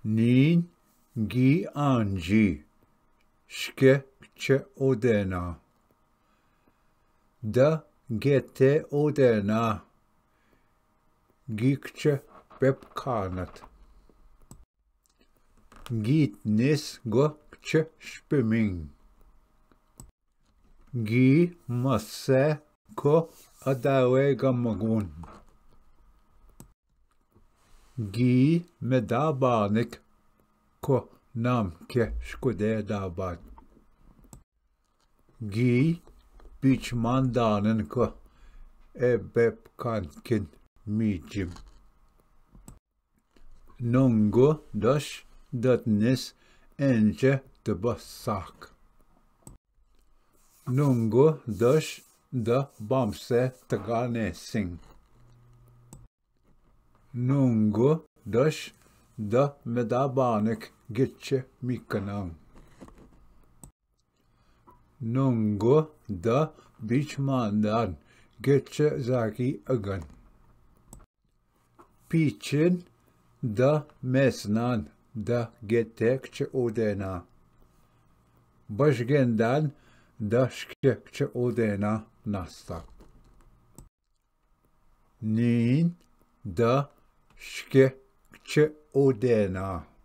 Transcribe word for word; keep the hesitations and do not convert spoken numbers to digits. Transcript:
नीन, गी आंजी, शके कचे ओदेना। द गेते ओदेना, गी कचे पेप खानत। गीत निस गो कचे स्पिमिंग। गी मस्से को अदावे गमगुन। गी मेदा बानिक को नाम के शकुदे दाबाद। गी पीछमान दानन को ए बेप कानकिन मीजिम। नोंगो दश दतनिस एंचे तबसाक। नोंगो दश द बामसे तगाने सिंग। नोंगो दश द मेदा बानक गेचे मिकनांग। नोंगो द बीच मांदान गेचे जाकी अगन। पीछिन द मेसनान द गेते कचे ओदेना। बशगेंदान द शके कचे ओदेना नास्ता। नीन द शके कचे ओदेना।